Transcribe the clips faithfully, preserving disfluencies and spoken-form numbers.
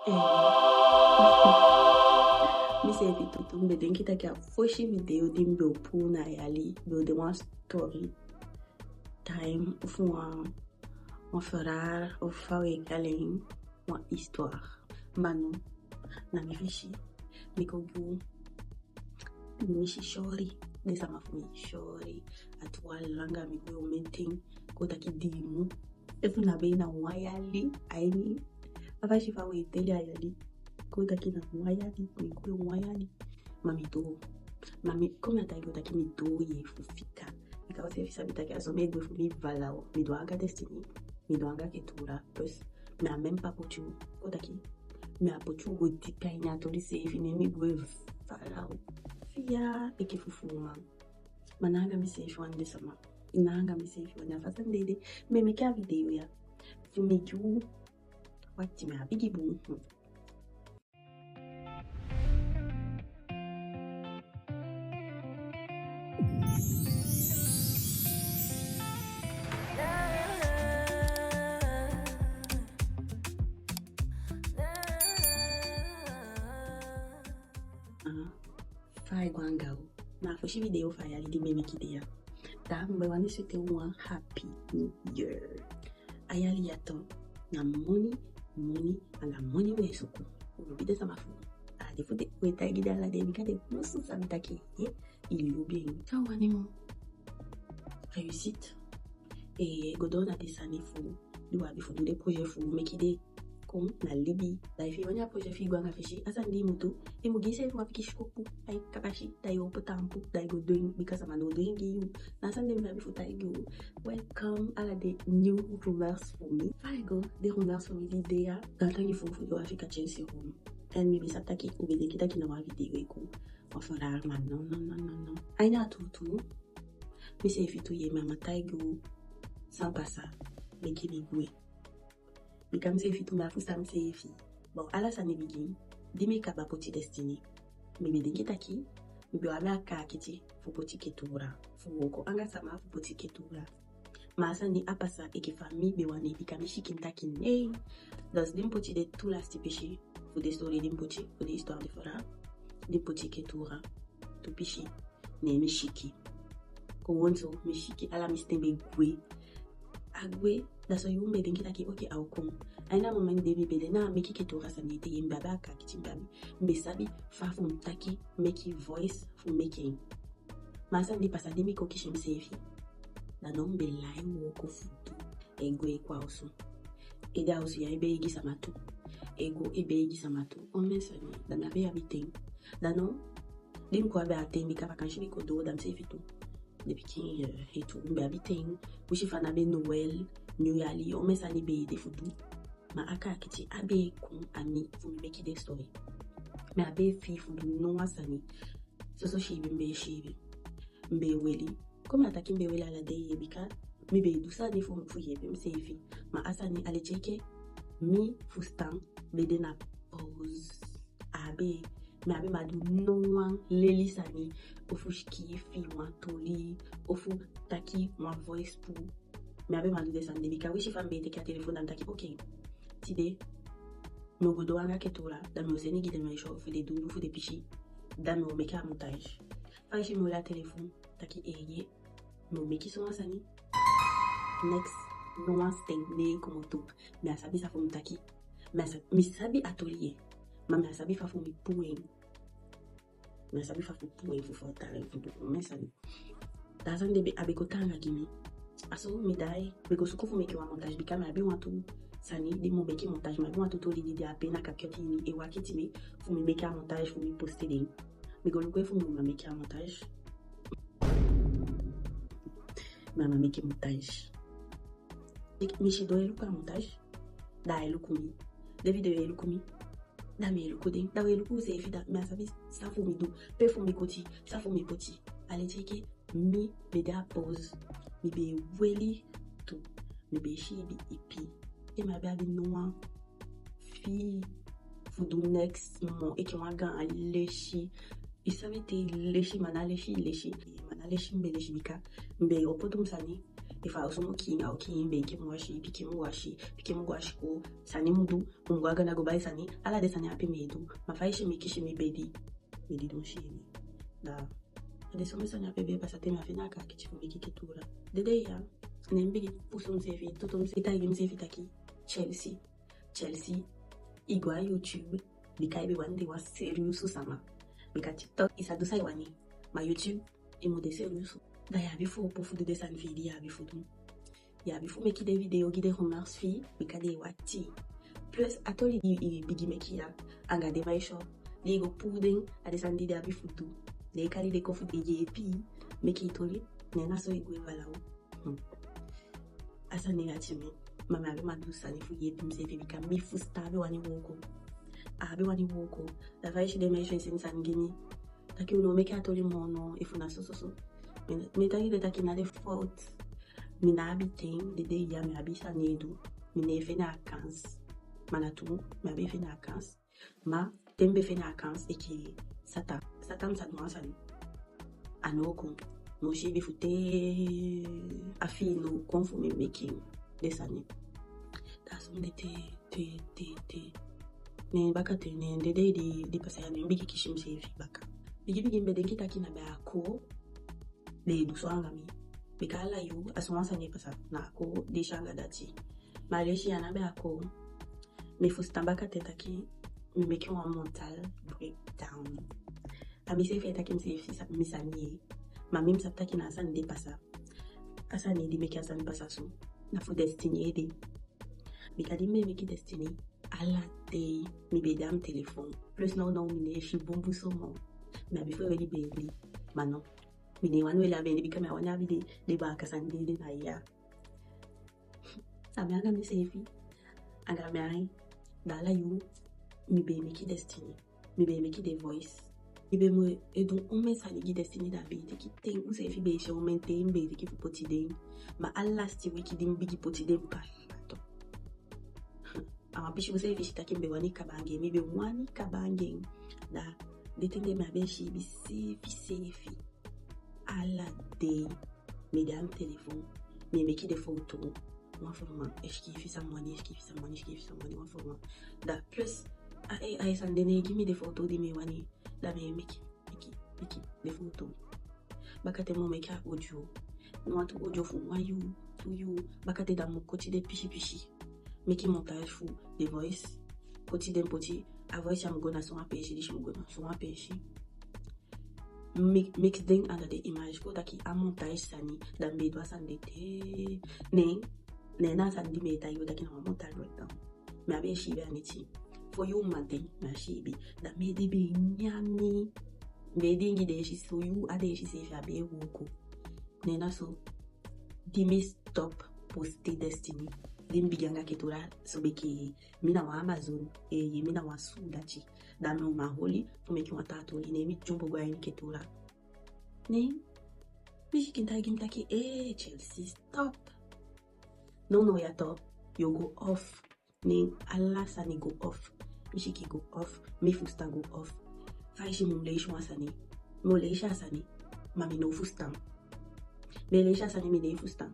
Eh. Mi seefi tuutuu, mi be denki taki a fosi video di mi be o puu na a yali be o de wan story time ofu wan, wan verhaal ofu fa we kali en, wan histoire. Ma no, na mi fesi mi kon gi u. Mi misi sori, den sama fu mi sori. A too langa, mi gwe omen ten, kon taki dii mun. Efu na be na wan yali, a ini a fasi fa we teli a yali, kon taki na wan yali, mi gwe wan yali. Ma mi doo. Ma mi, kon mi a taigi u taki mi doo ye fu fika. Bika u seefi sabi taki a so mi e gwe fu mi fala o. Mi doo anga Destiny, mi doo anga Ketura, plus mi á même pas poti u, kon taki mi á poti u go dipi a ini a toli seefi, ne mi gwe fala o. Fiya enke fufuuman. Ma na anga mi seefi wani, den sama. Na anga mi seefi wani, a fa sani de de. Mi e meke a video ya fu mi gi u. Wakti, mi á bigin bun. Fa ai go anga u? Na a fosi video fu a yali di mi e meke de ya. Da mi be wani swete u wan happy new year. A yali ya tu, na moni, moni, anga moni we suku. U lobi den sama fu u. A de fu den, we taigi den ala dei, bika den musu sabi taki, eh, i lobi en. San u wani moo? Réussite. Eh, go doo na den sani fu di u abi fu du, den projet fu meke den kon na libi. Da efu i wani a projet fi i go anga fesi, a sani di i mu du, i mu gi iseefi wan pikin sikopu, ai kabasi, da i opo taampu, da i go du en, bika sama ná o du en gi yu. Na a sani de mi abi fu taigi u. Welcome ala den new roomers fu mi. Fa ai go, den roomers fu mi di de ya. Gaantangi fu u fu di u á fika tyensi room. En mi be sabi taki u be denki taki na wan video e kon, wan verhaal, ma no, no, no, no, no. A ini a tuutuu, mi seefi tu ye, mi á man taigi u san pasa meke mi gwe. Bika mi seefi tu mi á fusutan mi seefi. Bon, ala sani bigin di mi kaba poti Destiny. Mi be denki taki mi be o abi a kaakiti fu poti Ketura, fu wooko anga sama fu poti Ketura. Ma a sani á pasa enke fa mi be wani, bika mi sikin taki nei. Dus di mi poti den tu lasti pisi fu den story di mi poti, fu den histoire di fora, di mi poti Ketura tu pisi, ne mi siki. Kon wonso mi siki, ala mi sten be gwe. A gwe, da so yuu mi be denki taki, oke, a o kon. A ini a moment de mi be de na a meke Ketura sani ete, mi be abi a kaakiti, mi be abi, mi be sabi fa fu mi taki, meke voice fu meke en. Ma a sani di pasa di mi kon kisi mi seefi, da now mi be lai wooko fu du. E gwe e kon a osu. E de a osu ya e begi sama tu. E go e begi sama tu. Omen sani, da mi á be abi ten. Da now di mi kon abi a ten, bika vakansi be kon doo, da mi seefi tu, den pikin, eh, e tu, mi be abi ten. Winsi fa na be Noël, nyun yali, omen sani be de fu du. Ma a kaakiti á be e kon a mi fu mi meke den story. Mi á be e fii fu du no wan sani. Soso siibi mi be e siibi. Mi be e weli. Kon mi á taki mi be e weli ala dei ye, bika mi be e du sani fu, fu yeepi mi seefi. Ma a sani, a leti enke mi fusutan be de na pauze. A be, mi á be man du no wan leli sani, ofu sikiifi wan toli, ofu taki wan voice puu. Mi á be man du den sani de, bika winsi fa mi be e teke a telefon, da mi taki, oke, tide mi o go doo anga Ketura, da mi o seni gi den meisyo fu den dundu fu den pisi, da mi o meke a montage. Fa i si mi oli a telefon, taki eeye, mi o meke sowan sani. Next, no wan sten ná e komoto. Mi á sabi san fu mi taki. Mi á sa-, mi sabi a toli ye, ma mi á sabi fa fu mi puu en. Mi á sabi fa fu puu en, fu vertaal en, fu du omen sani. Da a sani de be, a be kon taanga gi mi. A so mi daai, mi go suku fu meke wan montage, bika mi abi wantu sani di mi o meke montage, mi abi wantu toli di de ape na CapCut ini, e wakiti mi fu mi meke a montage fu mi poste den. Mi go luku efu mi o man meke a montage. Mi á man meke montage. Mi sidon e luku a montage, da ai luku mi. Den video e luku mi, da mi e luku den. Da we luku useefi, da mi á sabi san fu mi du, pe fu mi koti, san fu mi poti. A leti enke mi be de a pauze, mi be e weli tu, mi be e siibi ipi. Te mi á be abi no wan fii fu du neks moo enke wan gaan lesi. I sabi te i lesi, ma ná lesi i lesi. Ma ná lesi mi be lesi, bika mi be e opo dun sani, Efu a osu mu kiin, a o kiin, bee enke mu wasi, pikin mu wasi, pikin mu go a sikoo, sani mu du, u mu go a ganda go bai sani, ala den sani ape mi e du. Ma fa i si mi kisi mi bedi, mi didon si mi. Da a den somen sani ape be e pasa te mi á fende a kaakiti fu meke ketuula. Den dei ya, ne mi bigin pusu miseefi, tutu miseefi, taigi miseefi taki, Chelsea, Chelsea, i go a YouTube, bika i be wani de wan seriusu sama. Bika TikTok i sa du san i wani, ma YouTube i mu de seriusu. Da i abi fu opo fu du den sani fi i di i abi fu du. I abi fu meke den video gi den homers fi i, bika den e wakiti. Plus a toli di i bigin meke ya, anga den meisyo, di i go puu den a den sani di den abi fu du. Den e kali den kon fu den yeepi i meke i toli. Ne na so i gwe balawu. Hmm. A sani ati mi. Ma mi á be man du sani fu yeepi miseefi, bika mi fusutan a be wani wooko. A be wani wooko. Da fa i si den meisyo e seni sani gi mi, taki u ná o meke a toli moo no, efu na sososo. Mi, mi taigi den taki ná den fowtu. Mi ná abi ten, den dei ya mi abi sani e du. Mi ná e fende a kansi. Ma na tuu, mi á be e fende a kansi. Ma te mi be fende a kansi enke Satan, Satan mi sa du wan sani. A ná o kon. Mi o siibi fu te a fii ná o kon fu mi meke den sani. Da so mi de te, te, te, te. Ne bakaten, ne den dei di, di pasa ya, ne mi bigin kisi miseefi baka. Bigin bigin mi be denki taki na be a koo den e du so anga mi. Bika ala yuu a so wan sani e pasa, na a koo disi anga dati. Ma a leisi ya ná be a koo. Mi fusutan bakaten taki mi meke wan mental breakdown. A miseefi e taki miseefi sa-, mi sani ye. Ma mi, mi sabi taki na a sani di pasa. A sani di meke a sani pasa so, na fu Destiny ede. Bika di mi be e meke Destiny, ala dei mi be de a mi telefon. Plus nownow mi ná e si bunbun so moo. Mi abi fu e weli beendi, ma no. Mi ná e wani weli a beendi, bika mi á wani abi den, den baaka sani di e de na ya. A mi anga miseefi, anga mi ain. Da ala yuu mi be e meke Destiny. Mi be e meke den voice. Mi be mu e du omen sani gi Destiny, da a be e teke ten. Useefi be e si omen ten mi be e teke fu poti den. Ma a lasiti wiki di mi bigin poti den, pa, to. A wan pisi useefi si taki mi be wani kaba anga en, mi be wani kaba anga en. Da den ten de mi á be e siibi seefi seefi. Ala dei mi de a mi telefon, mi e meke den foto. Wan fu wan, e sikiifi san mi wani, e sikiifi san mi wani, e sikiifi san mi wani, wan fu wan. Da plus a, e, a sani de ná e gi mi den foto di mi wani. Da mi e meke, meke, meke den foto. Bakaten mi o meke a audio. Mi wani tu audio fu wan yuu, tu yuu. Bakaten da mi o koti den pisi pisi. Meke montage fu den voice. Koti den poti, a voice ya mu go na so wan peesi, disi mu go na so wan peesi. Mi-, mix den anga den image, kon taki a montage sani, da mi be e du a sani de te. Ne, ne na a sani di mi e taigi u taki na wan mental breakdown. Mi á be e siibi a neti. Fo yuu mamanten mi á siibi. Da mi ede be e nyan mi. Mi be e diingi deesi, so yuu a deesi seefi á be e wooko. Ne na so di mi stop poste Destiny, di mi bigin anga ketuula so, bika mi na wan Amazon, eh, mi na wan suudati. Da mi o man holi fu meke wan taa toli, ne mi dyombo go a ini ketuula. Ne mi sikin taigi mi taki, eh, Chelsea, stop. Nownow ya to, yo go off. Ne ala sani go off. Mi sikin go off, mi fusutan go off. Fa i si mi mu leisi wan sani, mi o leisi a sani, ma mi ná o fusutan. Mi e leisi a sani, mi ná e fusutan.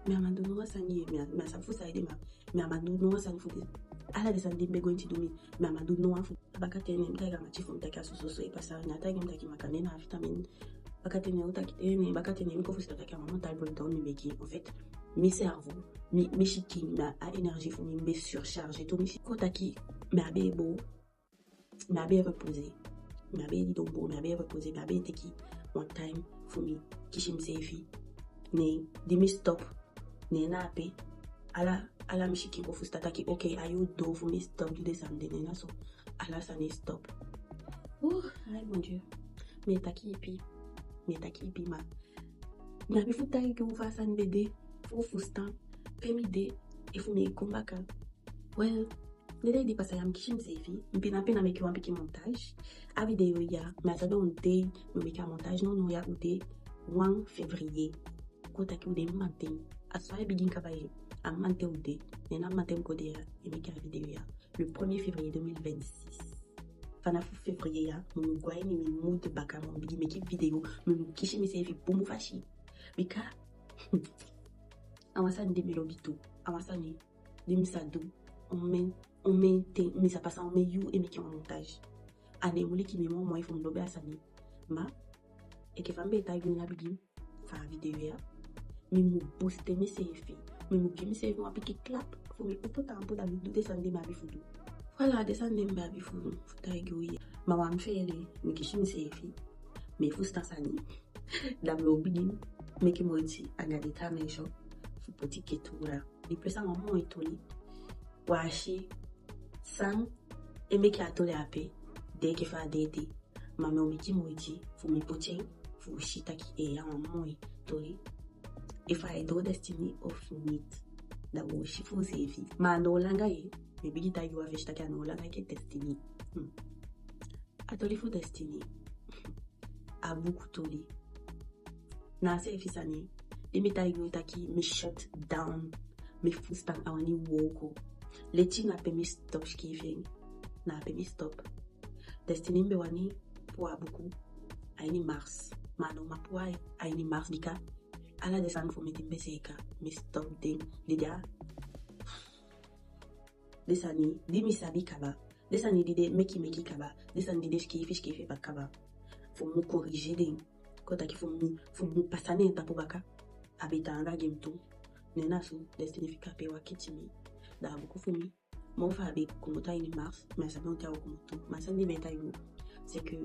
Mi á man du ná wan sani ye, mi á, mi á sabi fu saide, ma mi á man du ná wan sani fu den. Ala den sani di mi be gwenti du, mi, mi á man du ná wan fu. Bakaten ne mi taigi a mati fu mi taki a soso so e pasa, ne a taigi mi taki makandii na a vitamine. Bakaten ne u taki, eh, ne bakaten ne mi kon fusutan taki a wan mental breakdown mi meke. En fait, mi cerveau, mi, mi sikin, na a énergie fu mi, mi be surchargé tu, mi si-, kon taki mi á be e boo, mi á be e reposer. Mi á be e didon boo, mi á be e reposer, mi á be e teke wan time fu mi kisi miseefi. Ne di mi stop, ne na ape ala, ala mi sikin kon fusutan taki, ok, a yuu doo fu mi stop du den sani de, ne na so ala sani stop. Uh, ai mon Dieu. Mi e taki ipi, mi e taki ipi, ma mi abi fu taigi u fa a sani de de, fu u fusutan pe mi de, efu mi e kon baka. Wel, den dei di pasa ya mi kisi miseefi, mi pina pina meke wan pikin montage. A video ya, mi á sabi on dei mi o meke a montage, nownow ya u de wan février. Kon taki u de mamanten. A so ai bigin kaba ye, a mamanten u de. Ne na mamanten mi kon de ya e meke a video ya. Le premier février deux mille vingt-six. Fanafu février ya, mi mu go a ini mi mood baka, mi mu bigin meke video, mi mu kisi miseefi bunbun fasi. Bika, A wan sani di mi lobi tu. A wan sani di mi sa du omen, omen ten, mi sa pasa omen yuu e meke wan montage. A ná e muliki mi moo moi fu mi lobi a sani. Ma enke fa mi be taigi u na bigin fu a video ya, mi mu booster miseefi. Mi mu gi miseefi wan pikin klap fu mi opo taampu, da mi du den sani di mi abi fu du. Voilà, den sani di mi be abi fu, fu taigi u ya. Ma wan feele, mi kisi miseefi, mi e fusutan sani. Da mi o bigin meke moiti anga determination fu poti ketuula. Di plus a wan moi toli. Wi á si san e meke a toli ape de enke fa a de ete. Ma mi o meke moiti fu mi poti en fu u si taki, eh, a wan moi toli. Efu ai doo Destiny of niet, da wi o si fu useefi. Ma a ná o langa ye, mi e bigin taigi u a fesi taki a ná o langa enke Destiny. Hmm. A toli fu Destiny. A buku toli. Na a seefi sani di mi taigi u taki mi shut down. Mi fusutan á wani wooko. Leti na pe mi stop sikiifi en. Na pe mi stop. Destiny be wani puu a buku a ini mars. Ma a ná o man puu a ini mars bika ala den sani fu mi di mi be seeka, mi stop den. Di de a den sani di mi sabi kaba, den sani di den meki meki kaba, den sani di den sikiifi sikiifi baka kaba. Fu mi corriger den, kon taki fu mi, fu mi pasa neen tapu baka, a be taanga gi mi tu. Ne na so Destiny fika ape wakiti mi. Da a buku fu mi, moo fa a be komoto a ini mars, mi á sabi on ten a o komoto. Ma san di mi e taigi u, c'est que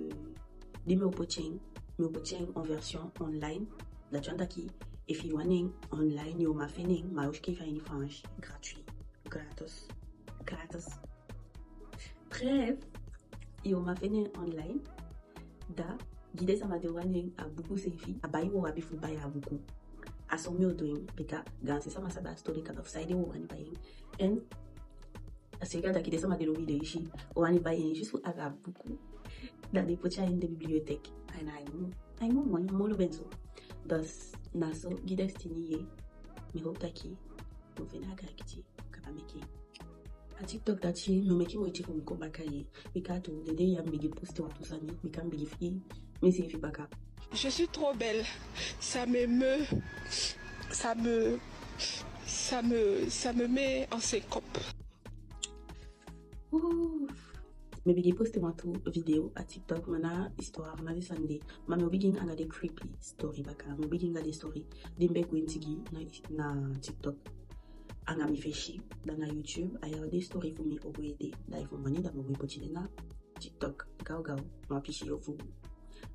di mi o poti en, mi o poti en en version online. Dati wani taki, efu i wani en online, yo man feni en, ma yo sikiifi a ini Faansi, gratuit. Gratis. Gratis. Bref, yo man feni en online. Da gi den sama di o wani en a buku seefi, a bai u o abi fu bai a buku. A so mi o du en, bika gaanse sama sabi a sitori kaba fu saide u o wani bai en. En a seeka taki den sama di lobi leisi o wani bai en juste fu a buku. Da den poti a ini den bibliothèque. Ai na ai mu, ai mu moi, mi o lobi en so. Dus na so gi Destiny ye. Mi hoop taki mi o feni a kaakiti kaba meke. A TikTok dati mi o meke moiti fu mi kon baka ye. Bika tu den dei ya mi bigin poste wantu sani, bika mi bigin fii miseefi baka. Je suis trop belle. Ça me, me, ça me, ça me, ça me met en syncope. Ouf. Mi bigin poste wantu video a TikTok, ma na histoire, na den sani de. Ma mi o bigin anga den creepy story baka. Mi o bigin anga den story di mi be gwenti gi na, na TikTok. Anga mi fesi, da na YouTube, a ya den story fu mi o go ede. Da efu mi wani, da mi o go poti den na TikTok. Gaw gaw, mi á pisi yu fu.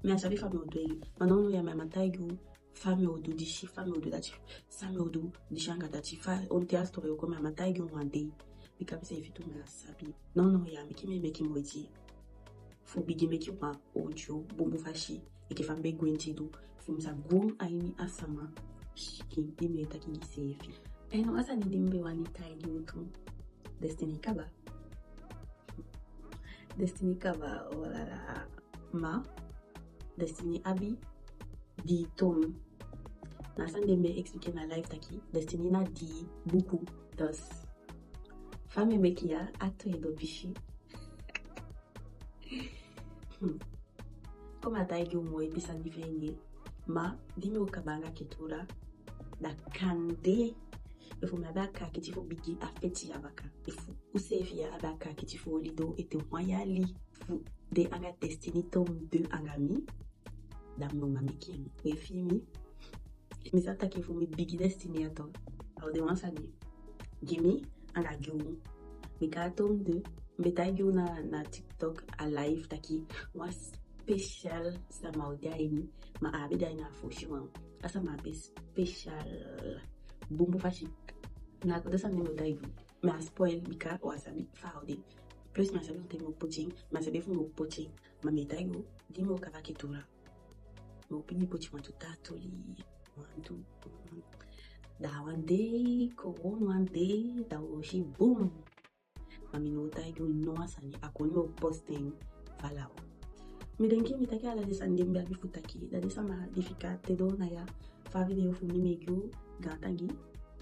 Mi á sabi fa mi o du en. Ma nownow ya mi á man taigi u fa mi o du disi, fa mi o du dati, san mi o du disi anga dati, fa on ten a story o kon, mi á man taigi u wan dei. Bika miseefi tu mi á sabi. Nownow ya meke mi e meke moiti fu bigin meke wan audio bunbun fasi, enke fa mi be gwenti du, fu mi sa go a ini a sama sikin di mi e taki gi seefi. En now a sani di mi be wani taigi u tu, Destiny kaba. Destiny kaba, oh là là. Ma Destiny abi dii tome. Na san den be expliquer na live taki Destiny na dii buku. Dus fa mi e meke ya, a tu e du pisi. Hmm. Kon mi taigi u moi pisi sani fi en. Ma di mi o kaba anga ketuula, da kande efu mi abi a kaakiti fu bigin a feti ya baka, efu useefi ya abi a kaakiti fu oli doo ete wan yali fu de anga Destiny tome deux anga mi, da mi o man meke en. We fi mi, mi sa taki fu mi bigin Destiny ya tu, a o de wan sani gi mi anga gi u. Bika tome deux, mi be taigi u na, na TikTok a live taki wan special sama o de a ini, ma a á be de a ini a fosi wan. A sama be special bunbun fasi. Na kon den sani mi o taigi u. Mi á spoil bika u á sabi fa a o de. Plus mi á sabi on ten mi o poti en, mi á sabi efu mi o poti en. Ma mi e taigi u, di mi o kaba ketuula, mi o bigin poti wantu taa toli, wantu. Da wan dei kon, wan dei, da u o si, boom. Ma mi ná o taigi u ná wan sani, a kon mi o poste en, voilà. Mi denki mi taki ala den sani di mi be abi fu taki. Da den sama di fika te doo na ya fu a video fu mi, mi e gi u gaantangi.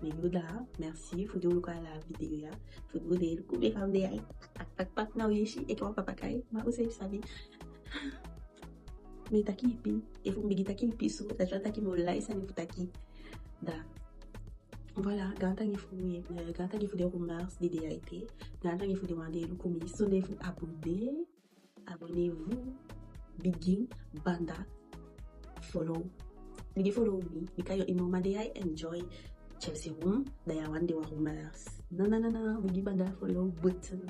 Mi e gi u da merci fu di u luku ala a video ya. Fu di u de luku mi fa mi de ya, a pakpak na u e si enke wan papakai, ma useefi sabi. Mi e taki ipi, efu mi bigin taki ipi so, dati wani taki mi o lai sani fu taki. Da Voilà, gaantangi fu, eh, gaantangi fu den rumeurs di de ya ete. Gaantangi fu den wan di e luku mi. Sondee fu abonné. Abonnez-vous. Bigin banda follow. Bigin follow mi, bika yu, i no man de ya e enjoy Chelsea room, da ya wani de wan rumeurs. No, no, no, no, bigin banda follow button.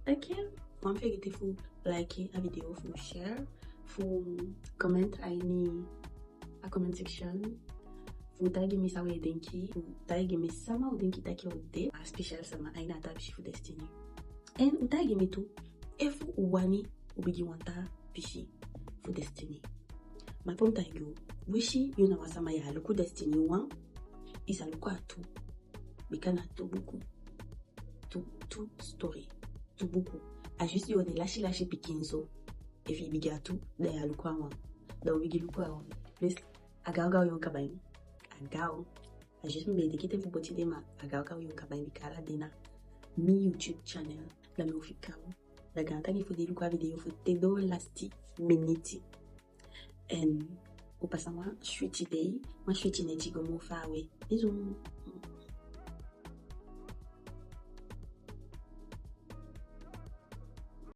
Ok, wan feegete fu like a video, fu share, fu comment a ini a comment section, fu taigi mi san u e denki, fu taigi mi sama u denki taki o de a special sama a ini a taa pisi fu Destiny. En u taigi mi tu efu u wani u bigin wan taa pisi fu Destiny. Ma pe mi taigi u, winsi yu na wan sama ya luku Destiny wan, i sa luku a tu, bika na tu buku, tu, tu story, tu buku. A juste yu o de lasi lasi pikinso, efi i bigin a tu, da ya luku a wan, da u bigin luku a wan. Plus, a gaw gaw yu o kaba en. A gaw. A juste mi be e teke ten fu poti den, ma a gaw gaw yu o kaba en, bika ala den na mi YouTube channel, da mi o fika u. Da gaantangi fu di i luku a video fu te doo lasti miniti. En u pasa wan switi dei, wan switi neti go moo faawe. Bisous.